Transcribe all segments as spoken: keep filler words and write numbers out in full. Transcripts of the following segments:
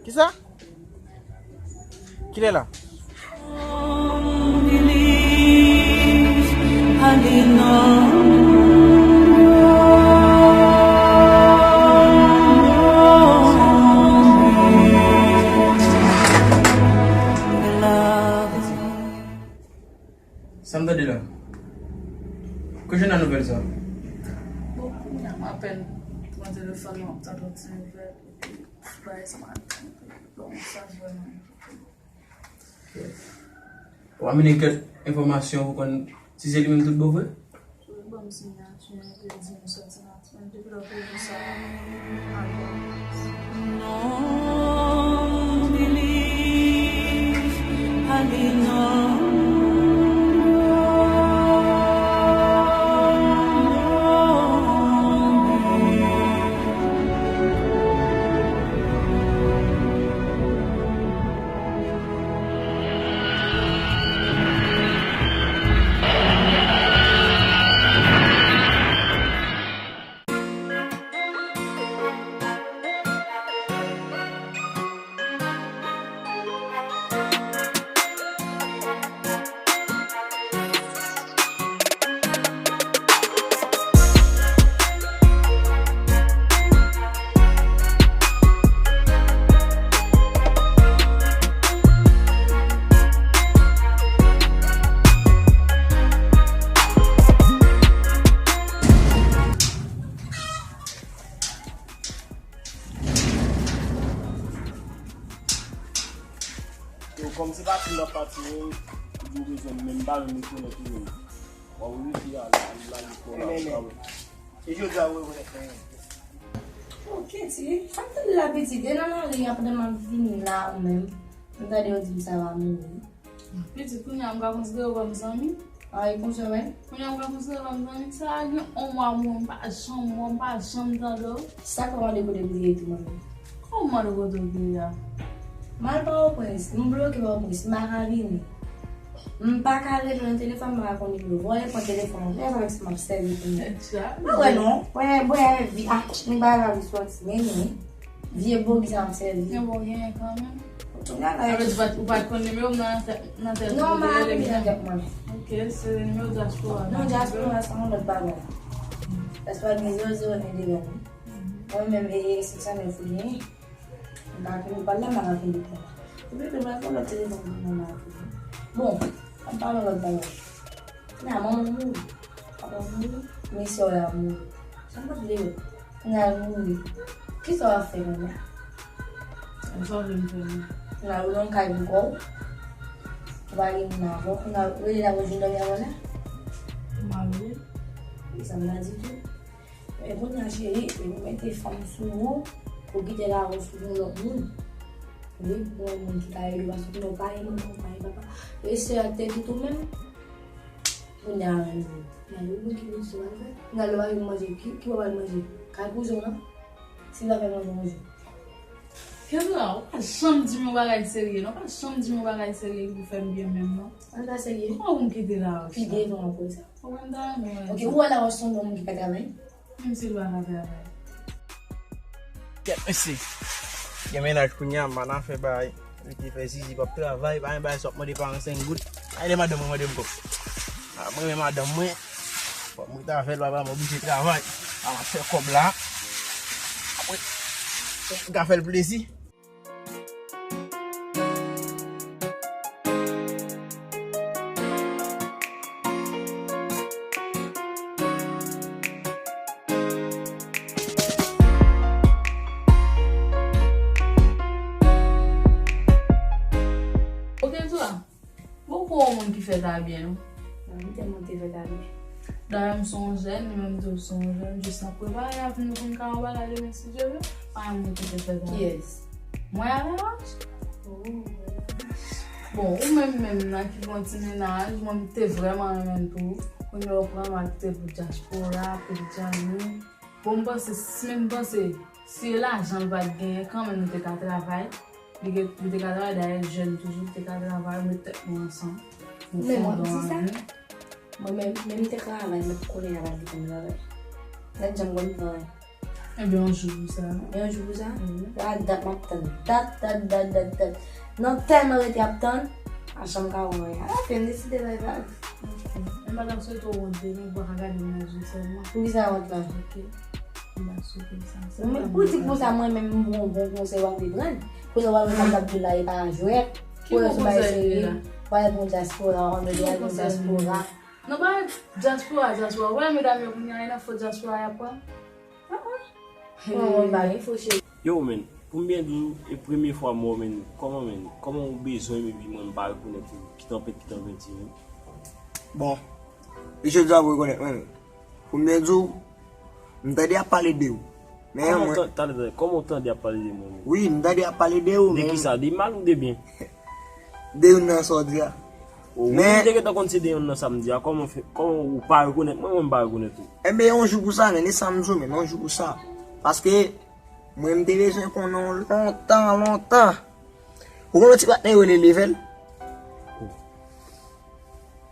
Kisa? Kilè la? Sa m tande la? Kote w jwenn nouvèl sa? Bon, kounye a m apèn pran telefòn nan, m ap tande yon ti nouvèl, epi bagay sa m apèn pran, bon, sa vrèman enpòtan. Ou pa mennen kèk enfòmasyon pou konn si se li menm tout bon vre? Wi, ban m siyati, epi di m sòti nan, depi lè w te di sa, a bon. Yo, kòm se pati m ap pati, yo, yo bezwen m, men m pa menm rekonèt yo menm. W ap rete al, al, al lekòl la, ou ka wè. E jodi a, ou rekonèt mwen. Ok, ti, sa m tande la, pitit, e nan lari a, pandan m ap vini la, ou menm, m tande yo di m sa va mouri. Pitit, kounye a m ka konsidere w kòm zanmi? A, e konsa, wi. Kounye a m ka konsidere w kòm zanmi? Sa gen yon mwa mwen, m pa janm wè w, m pa janm tande w. Sa k ap mande kote m te ye tou, manmi? Kòman de kote w te ye a? M al Pòtoprens, m bloke Pòtoprens, m pa ka vini. M pa ka rele nan telefòn, m pa ka konn nimewo. Voye pran telefòn mwen, se avèk sa m ap sèvi kounye a. Mwen wè non, wè, wè, vi, ah, m pa ka vi sòti, men non. Vye bogi sa m ap sèvi. Men bon, genyen kanmenm. Sa vle di ou pa t, ou pa t konn nimewo m nan, nan tèt ou, ou te rele m nan. Non, m pa rele nan tèt mwen. Ok, se nimewo dyaspora. Non, dyaspora se yon lòt bagay. Dyaspora gen zewo zewo en devan. Mwen menm, e, e, six cent neuf ou genyen. M pa konn, ou pa la, m pa ka fè de pwen. Epi, epi, mwen konn lòt telefòn pou mwen la. Bon, ann pale lòt bagay. Kounye a, manman m mouri. Papa m mouri. Men sè w la mouri. Sa m pa t vle yo. Kounye a, l mouri. Kisa w ap fè kounye a? Sa w vle m fè menm? Kounye a, ou nan kay pou kò w. Ou pa gen moun avè w. Kounye a, ou rele la pou vin dòmi avè w la? M a rele. Sa m ta di tou. Men kounye a, cheri, ou mete fanm sou ou, ou kite lari sou yon lòt moun. Wi, pou yon moun ki ka ede w, paske kounye a ou pa gen manman, ou pa gen papa. E sè a te kite w menm. Kounye a menm, kounye a, ou ki pou sou al fè. Kounye a, lè w pa gen manje, ki, ki w pral manje? Kay kouzen w nan? Si l pa fè manje, manje. Kendra, ou pa janm di m yon bagay serye, non, ou pa janm di m yon bagay serye ki pou fè m byen menm, non. An ta serye. Kòman pou m kite lari sa? Pi devan ankò sa. Ou konn ta renmen wè. Ok, ou wè lari se yon nonm ki pa travay? Menm si l pa ka travay. Kèt mesye. Gen mennaj kounye a, m pa nan fè bagay. Li te fè zizi, p ap travay, pa gen bagay sa w ap mande paran senk goud. Ay de madanm mwen mande m kòb. A, mwen renmen madanm mwen. Fòk mwen ta fè l, papa m oblije travay. A, m ap fè kòb la. Apre, m ka fè l plezi. Ok, Zora. Bon, ou wè yon moun ki fè ta byen, non? Wi, m tèlman te fè ta byen. Dayè, m se yon jèn, li menm tou se yon jèn, jis n ap prepare avni nou pou n ka yon bagay demen, si Dye vle. Pa gen moun ki te fè ta byen. Kiyès? Mwen avè Anj. Oh. Bon, ou menm menm nan ki gon ti mennaj, mwen m te vrèman renmen l tou. Kounye a w pran m al kite pou dyaspora, pou Djani. Bon, m panse, si menm m panse, si e lajan l pa t genyen, kanmenm nou te ka travay. Li te, li te ka travay, dayè jèn toujou, li te ka travay, met tèt nou ansanm. Nou fè yon don annou. Mwen menm, menm te travay, men kounye a pa t gen travay. Nèt janm konn travay. Ebyen, yon jou pou sa. Yon jou pou sa? Wi. A dat m ap tann. Dat, dat, dat, dat, dat. Nan tèlman rete ap tann, a janm ka wè anyen. Afen, m deside bay vag. Ok. M pa t ap swete w wont demen, ou pa ka gade m nan je sèlman. Poukisa wont lan? Ok. M pa t swete sa. Mwen, pou di konsa, mwen menm, m bon, bon konsèy w ap vin pran. Kounye a w ap vin ap di la, e pa jwèt. Ki bon konsèy li ye la? W al bon dyaspora, w al bon dyaspora. Non, pa dyaspora, dyaspora. Ou wè medam yo kounye a, e nan fo dyaspora y ap pran. Yo, men, pou m byen di w, e premye fwa m wè w, men, kòman, men, kòman ou bezwen m epi mwen m pa rekonèt ou, ki tanpèt, ki tanpèt, men? Bon, mesye dja rekonèt mwen, men. Pou m byen di w, m tande y ap pale de ou. Men mwen, tande, tande, kòman w tande y ap pale de mwen, men? Wi, m tande y ap pale de ou, men. De kisa? De mal ou de byen? De youn nan sa w di a. O, wi, men m te gentan konn se de youn nan sa m di a. Kòman fè, kòman ou pa rekonèt mwen, mwen m pa rekonèt ou? Enben, yon jou pou sa, men, e sa m di w, men, yon jou pou sa. Paske mwen, m te bezwen konnen w lontan, lontan. Ou konn yon ti patnè yo rele Level?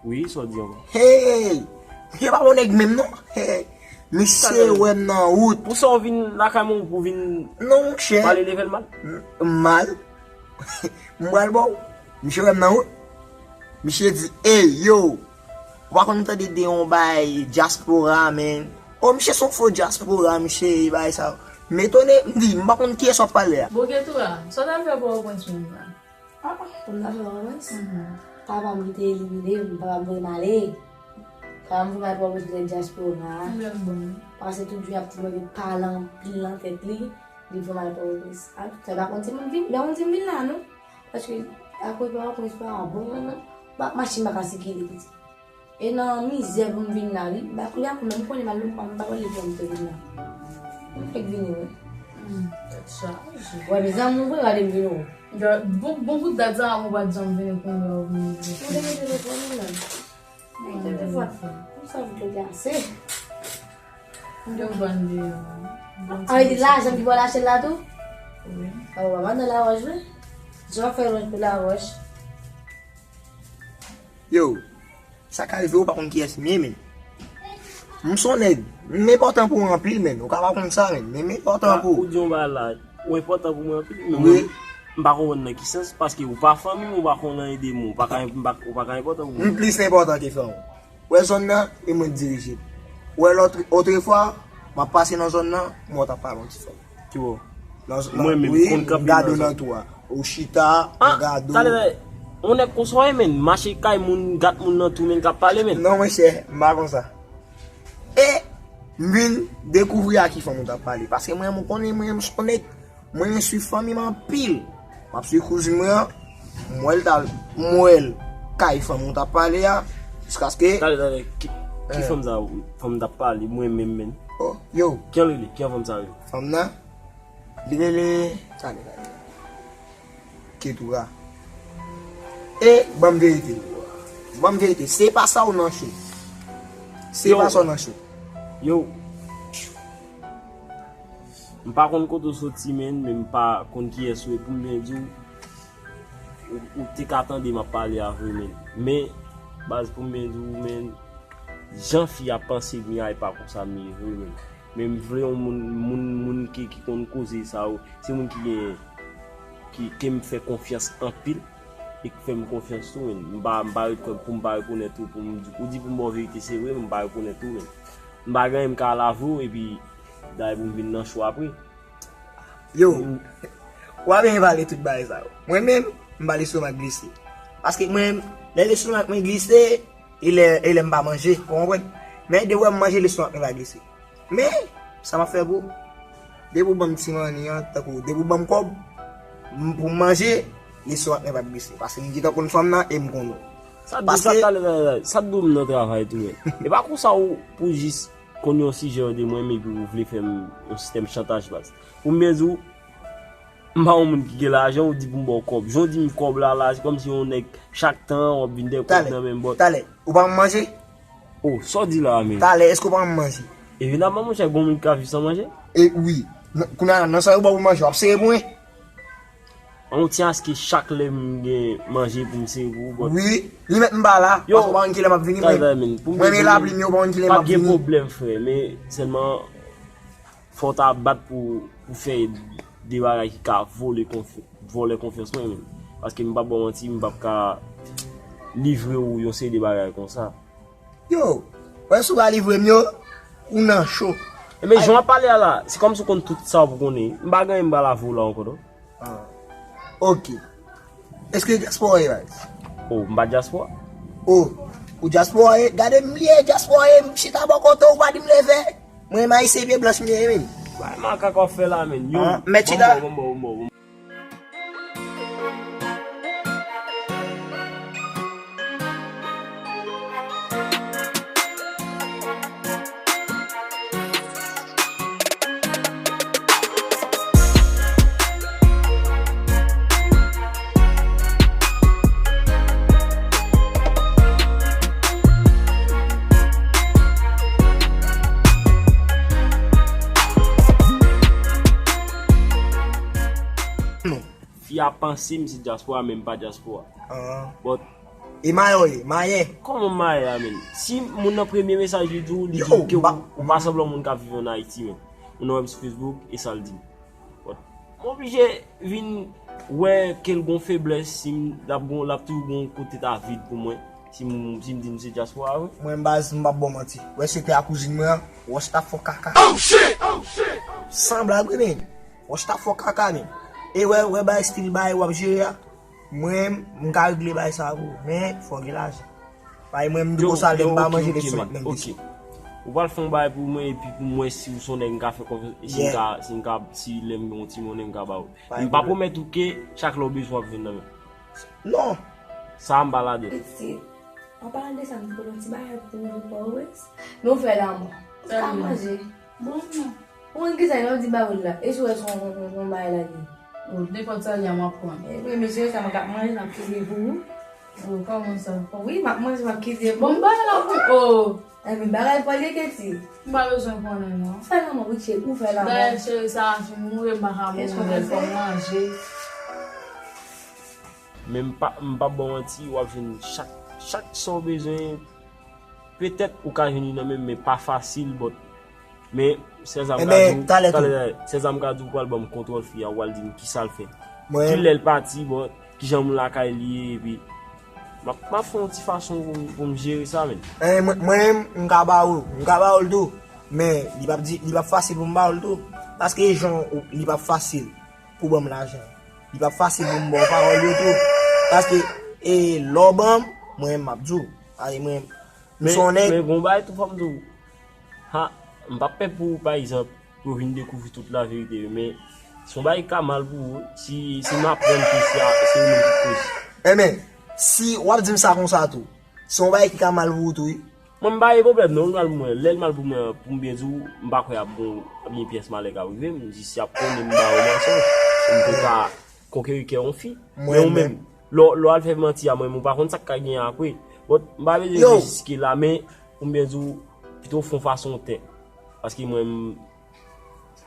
Wi, sa w di ankò? Hey! Misye pa bon nèg menm, non. Hey! Misye wè m nan wout. Pou sa w vin lakay mwen pou vin pale Level mal? Non, monchè. M mal. M pral ba w. Misye wè m nan wout. Misye di, "Ey, yo, ou pa konn tande de yon bay dyaspora, men." O, misye se yon fo dyaspora, misye, e bagay sa. M etone, m di, "M pa konn kiyès w ap pale a." Bon, Ketura, sa w t al fè Pòtoprens menm la? Ah, ah, pou m ta fè Pòtoprens? Mhm. Papa m ki te elimine m, papa m voye m ale. Papa m voye m al Pòtoprens pou te dyaspora. Konbyen l bon? Pase tout jou y ap di mwen li pale anpil nan tèt li, li voye m al Pòtoprens. Ah, sa pa konn si m vin, pa konn si m vin la, non. Paske akoz Pòtoprens pa bon, non, non. Machin pa ka sikile, pitit. E nan mizè pou m vin la, wi. Ba, kounye a, kòm m konnen m al lontan, m pa wè lè pou m te vin la. M fèk vini, wi. Hmm, tèt chaje. Wè, mezanmi, ou vre, gade m vini, wi. Bon, bon bout dat, zanmi, ou pa t janm vini, kounye a ou vini. Ou te gen telefòn ou menm? Gen telefòn. Ou sa vle gase. Yo vann deyò. Ay, di lajan ki pou al achte l la tou? Wi. A, ou pa nan lawòch, wi. Jan fè lòt pou lawòch. Yo, sa ka rive ou pa konn kiyès m ye, men. M se yon nèg, m enpòtan pou ou anpil, men. Ou ka pa konn sa, men, men m enpòtan pou ou. Ou di yon bagay la, ou enpòtan pou mwen anpil, men mwen, m pa konprann nan ki sans, paske ou pa fanmi m, ou pa konn anyen de mwen, ou pa ka, m pa, ou pa ka enpòtan pou mwen. M plis enpòtan ke fanmi w. Ou wè zòn nan, e mwen k dirije l. Ou wè lòt, otrefwa, m ap pase nan zòn nan, m wè w t ap pale yon ti fanm. Ki wè w? Nan zòn nan, mwen menm, wi, m gade w nan twou a. Ou chita, m gade w. Talè, yon nèg konsa w ye, men, mache kay moun, gad moun nan twou, men, k ap pale, men. Non, monchè, m pa konsa. E m vin dekouvri a ki fanm ou t ap pale. Paske mwen, ou konnen, mwen, m se yon nèg, mwen, m swiv fanmi m anpil. M ap swiv kouzin mwen an, m wè l t al, m wè l kay fanm ou t ap pale a, jiskaske. Talè, talè, ki, ki fanm sa, fanm t ap pale, mwen menm, men. Oh, yo. Ki jan l rele? Ki jan fanm sa rele? Fanm nan? Li rele, talè, talè. Ketura. E, ban m verite. Ban m verite. Se pa sa w nan cho. Se pa sa w nan cho. Yo. M pa konn kote w soti, men, men m pa konn kiyès ou ye. Pou m byen di w, ou, ou te ka tande m ap pale avè w, men. Men, baz, pou m byen di w, men, jan fi ap panse miray pa konsa m ye vre, men. Men m vle yon moun, moun, moun ki, ki konn koze sa yo. Se moun ki gen, ki, ke m fè konfyans anpil e ki fè m konfyans tou, men. M pa, m pa ret kwè pou m pa rekonèt ou, pou m di, ou di pou m ba w verite, se vre, men m pa rekonèt ou, men. M pa gen anyen m ka al avè w, epi dayè pou m vin nan cho apre. Yo, w ap byen pale tout bagay sa yo. Mwen menm, m pa lestomak glise. Paske mwen, lè lestomak mwen glise, e lè, e lè m pa manje, ou konprann? Men depi w wè m manje, lestomak mwen pa glise. Men, sa m ap fè pou ou, depi w ban m ti mani an, tankou, depi w ban m kòb, m, pou m manje, lestomak mwen p ap glise. Paske m gentan konn fanm nan e m konn ou. Sa t di w, sa t ale, sa t di w m nan travay tou, men. E pa konsa ou pou jis konn yon sijè de mwen, men epi ou vle fè m yon sistèm chantaj, baz. Pou m byen di w, m pa yon moun ki gen lajan, ou di pou m ba w kòb. Jan w di m kòb la, la, se kòmsi yon nèg, chak tan, w ap vin dèyè kòb nan men m, bòt. Talè, ou pa manje? Oh, sa w di la a menm? Talè, èske w pa ban m manje? Evidaman, monchè, gon moun ki ka viv san manje? E wi. N- Kounye a, nan sa yo ba w pou manje, w ap sere pou mwen? Yon ti aske chak lè m gen manje pou m sere pou ou, but Wi, li mèt m pa la, yo, paske w pa konn kilè m ap vini, talè, mwen. Talè, men, pou m Mwen, men lapli, men yo pa konn kilè m ap vini. Pa gen pwoblèm, frè, men sèlman fò w ta bat pou, pou fè de bagay ki ka vole konf- vòlè konfyans mwen, men. Paske m p ap ba w manti, m p ap ka livre w yon seri de bagay konsa. Yo, wè si w pa livre m yo, ou nan cho. Ebyen, jan w ap pale a la, se kòmsi w konn tout sa w pou konnen. M pa gen anyen m pral avwe w la ankò, non. Ah. Ok. Èske dyaspora w ye, baz? Oh, m pa dyaspora. Oh, ou dyaspora w ye? Gade m li ye, dyaspora w ye, m chita bò kote w, ou pa di m leve. Mwen, m ayisyen pye blanch m ye, men. Bay makak w ap fè la, men. Yo, ah, mèt chita. Bon, bon, bon, bon, bon. Fi a panse m se dyaspora, men m pa dyaspora. Ah. But E mayè w ye, mayè. Kòman mayè a, men? Si moun nan premye mesaj li di w, li di w ke ou, ou pa sanble yon moun k ap viv ann Ayiti, men. Moun nan wè m sou Facebook, e sa l di m. But, m oblije vin wè ke l gon feblès, si m, l ap gon, l ap toujou gon kote ta vid pou mwen, si m, si m di m se dyaspora vre. Mwen, baz, m p ap ba w manti. Wè, se te a kouzin mwen an, wòch ta fò kaka. Oh, shit! Oh, shit! San blag, wi, men. Wòch ta fò kaka, men. E wè, wè, bay stil bay w ap jere a. Mwen, m ka regle bay sa pou ou, men fò gen lajan. Bay mwen, m di konsa, lè m pa manje, lè m sot nan kèsyon. Ou pral fè yon bagay pou mwen, epi pou mwen, si ou se yon nèg m ka fè konfyans, e si m ka, si m ka, si lè m gen yon ti monnen, m ka ba ou. M pa pwomèt ou ke chak lè ou bezwen w ap jwenn nan men m. Non. Sa a m pa ladan. Pitit, an palan de sa, m te pote yon ti bagay pou ou, pou ou, men ou fè lanmò. Ou ka manje. Bon, non. Ou konn kisa yo di ba ou la? E si w wè se yon, yon, yon, yon bagay la li ye? Oh, nenpòt sa li a, m ap pran. E wi, mesye, sa mwen k ap manje, m ap kite pou ou. Oh, kòman sa? Oh, wi, m ap manje, m ap kite pou ou. Bon, bagay la pou ou. Oh. Enben, bagay pa l ye, Keti. M pa bezwen konnen, non. Fè lanmò, wi, cheri, ou fè lanmò. Dayè, cheri, sa a fin mouri, m pa ka mouri, fò m manje. Men m pa, m p ap ba w manti, w ap jwenn chak, chak sa w bezwen. Petèt ou ka jwenn li nan men m, men pa fasil, but, men, sèl sa m ka di w, talè, talè, sèl sa m ka di w, ou pral ban m kontwòl fi a, ou pral di m kisa l fè. Ki lè l pati, but, kijan moun lakay li ye, epi m ap, m ap fè yon ti fason pou m, pou m jere sa, men. Eh, mwen, mwen menm, m ka ba ou, m ka ba ou l tou, men li p ap di, li p ap fasil pou m ba ou l tou, paske jan ou, li p ap fasil pou w ban m lajan. Li p ap fasil pou m ba w pawòl yo tou. Paske, e, lè w ban m, mwen menm m ap di w. Paske mwen, m se yon nèg. Men, men gon bagay tou fò m di w. Ha, m p ap pè pou, pa egzanp, pou yo vin dekouvri tout laverite yo, men se yon bagay ki ka mal pou ou, si, si m aprann ke se a, se ou menm ki koz. Enben, si w ap di m sa konsa tou, se yon bagay ki ka mal pou ou tou, wi. Mwen, m pa gen pwoblèm, non, l mal pou mwen. Lè l mal pou mwen, pou m byen di w, m pa kwè ap gon, ap gen pyès malè k ap rive m. Jis y ap konnen m ba yo mansonj, pou m te ka konkeri kè yon fi. Men ou menm, lè w, lè w al fè manti a mwen, ou pa konn sa k ka genyen apre. But, m pa bezwen rive jiske la, men, pou m byen di w, pito w fè yon fason w tè. Paske mwen, m,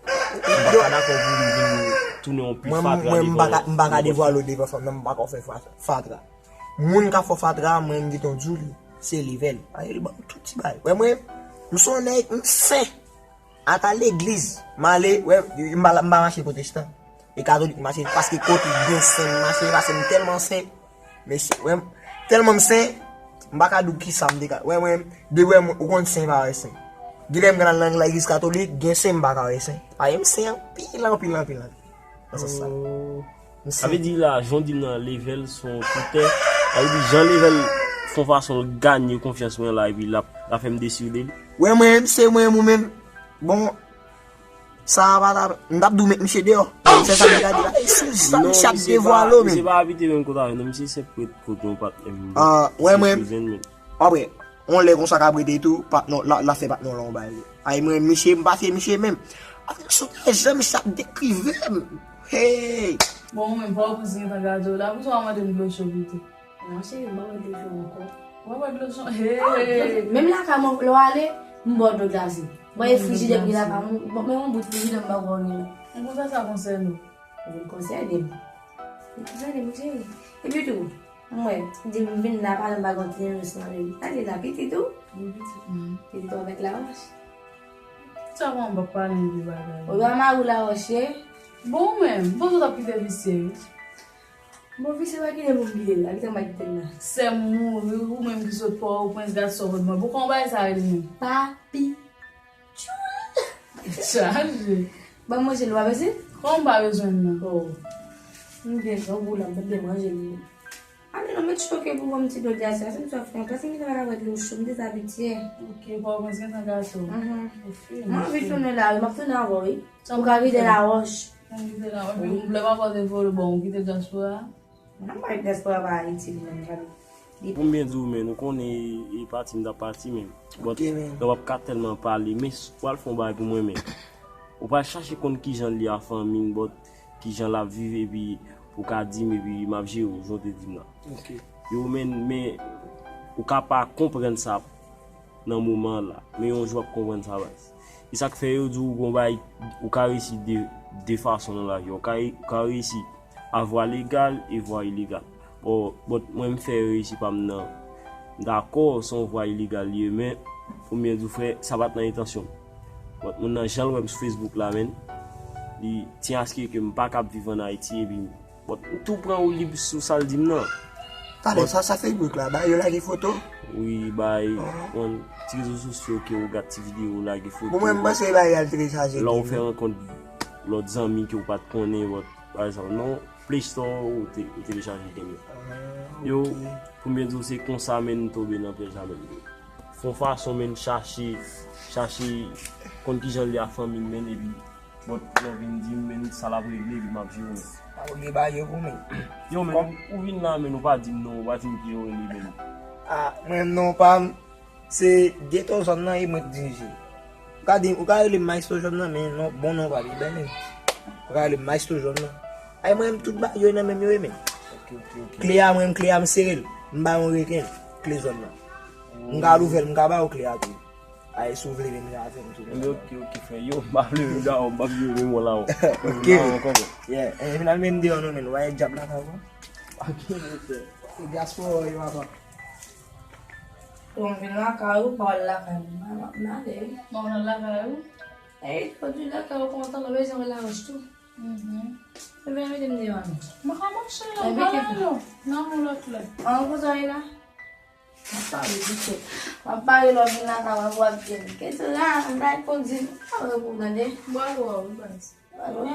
m pa ka dakò pou m vin tounen yon pi fatra devan yon moun. Mwen, m pa ka devwale w devan fanm nan, m pa ka fè fa-, fatra. Moun k ap fè fatra a, mwen, m gentan di w li, se level. Paske li ban m tout ti bagay. Wè mwen, m se yon nèg, m sen. Ata legliz, m ale, wè, m pa, m pa mache pwotestan. E katolik m mache, paske kote gen sen, m mache, paske m tèlman sen. Mesye, wè, tèlman m sen, m pa ka di w kisa m te ka. Wè mwen, de wè mwen, ou konn sen pa wè sen. Genlè m ka al nan legliz katolik, gen sen m pa ka wè sen. Paske m sen anpil, anpil, anpil, anpil. Nan sans sa. Oh. Sa vle di la, jan w di m nan, level se yon koutè. Sa vle di jan level fè yon fason l ganye konfyans mwen la, epi l ap, l ap fè m desi de li. Wè mwen, se mwen, ou menm. Bon, sa a pa ta, m t ap di w met misye deyò. Se sa m te ka di la. E sou sa misye ap devwale w menm. Non, misye pa, misye pa abite menm kot avè m, non, misye se prèt kot yon patnè m. Ah, wè mwen. Apre, yon lè konsa k ap rete tou, patnè w, l a, l a fè patnè w la yon bagay. Ay, mwen, misye, m pa fye misye menm. Afè sou tè jan misye ap dekrive m. Hey! Bon, mwen, pa w pou si gentan gade w la, poukisa w pa mande m dlo cho pito? Non, cheri, m pa mande dlo cho ankò. Mwen bwè dlo chan. Hey! Menm lakay mwen, lè w ale, m ba w dlo glase. Mwen e frijidè ki lakay mwen, men yon bout frijidè m pa wè w gen la. Mwen konsa sa konsène w. Li konsène m. Li konsène m, cheri. Epi tou, mwen, di m vin la, pa nan bagay ti nènòs nan men. Ale la, pitit ou? Wi, pitit mwen. Pitit ou avèk lawòch? Sa kòman m p ap pale de bagay? Ou pa mari w lawòch ye? Bon, ou menm, bon, ou t ap kite visye, wi. Bon, visye pa kite pou m kite l la, kite m pa kite l la. Sè m mouri, ou menm ki sot Pòtoprens, gad sa w pot mwen. Bon, kòman bagay sa rele menm? Papi. Tchoul! Chaje. Ban m manje l, w pa bezwen? Kòman m pa bezwen l nan? Oh. M gen san gou la, m tande manje l. Ale non, met choke pou ban m ti dlo glase a, se m swa fran, paske m gentan pa ka bwè dlo cho, m dezabitye. Ok, pa w manje gentan gato. Mhm. Ok, mwen anvi tounen la, wi, m ap tounen avè w, wi. Ou ka vide lawòch. Ou vide lawòch, epi ou vle pa pote volo, bon, ou kite dyaspora. Nan bay dyaspora pa Ayiti li menm, gade. Pou m byen di w, men, ou konnen e, e pati m t ap pati, men. But, ok, men, nan w ap ka tèlman pale, men s-, w al fè yon bagay pou mwen, men. Ou pral chache konn kijan li a fanmi l, but kijan l ap viv, epi pou w ka di m, epi m ap jere w, jan w te di m la. Ok. Yo, men, men, ou ka pa konprann sa nan moman an la, men yon jou w ap konprann sa, baz. E sa k fè yo di w gon bagay, ou ka reyisi de, de fason nan lavi. Ou ka, ou ka reyisi a vwa legal e vwa ilegal. Bon, but mwen m fè reyisi pa m nan, m dakò, se yon vwa ilegal li ye, men, pou m byen di w, frè, sa pa t nan entansyon m. But moun nan, jan l wè m sou Facebook la, men, li tyen aske ke m pa kab viv ann Ayiti, epi, but m tou pran ou lib sou sa l di m nan. Talè, but sa, sa Facebook la, ba yo lage foto? Wi, bay, ah, on, ti rezo sosyo ke ou gad ti videyo, ou lage foto. Bon, mwen, m panse bay al telechaje. Lè w fè rankont lòt zanmi ke w pa t konnen, but, pa egzanp, non, Play Store, ou te, ou telechaje game yo. Ah, yo, ok. Pou m byen di w, se konsa, men, m tonbe nan pyèj la, men. Fè yon fason, men, chache, chache konn kijan li a fanmi l, men, epi, but, lè w vin di m, men, sa l ap regle, epi m ap jere w, men. Pa obliye ba yo pou, men. Yo, men, ou, ou vin la, men, ou pa di m non, ou pa di m kijan w rele, men. Ah, mwen, non, pa m. Se geto zòn nan e mwen k dirije. Ou ka di, ou ka rele m Maestro zòn nan, men non, bon non pa byen bèl, men. Ou ka rele m Maestro zòn nan. Ay, mwen menm, tout bagay yo nan men m yo ye, men. Ok, ok, ok. Kle a, mwen menm, kle a, m sere l. M ba yon reken, kle zòn nan. M ka al ouvè l, m ka ba ou kle a tou. Ay, si w vle, men m ka fè m tou. Ok, ok, frè. Yo, m pa vle menm da, m pa vle menm la. Ok. Yeah, e, finalman, m deyò non, men. Ou pa wè dyab la ka wè. Ok, ok. Se dyaspora yo, papa. Bon, m vin lakay ou, pa w al lakay mwen, m ap, m ale wi. Bon, w al lakay ou? Ey, jodi lakay ou kontan, nou bezwen wè lawòch tou. Mhm. Ebyen, mete m deyò non. Mwen ka mache la, m pa la non. Nan yon lòt lè. An, konsa w ye la? M ap pale, pitit. M ap pale lè w vin lakay mwen pou w ap di m. Kèt la, m pa konn di m. M pa wè pou w tande. M pral wè w, baz. M pral wè.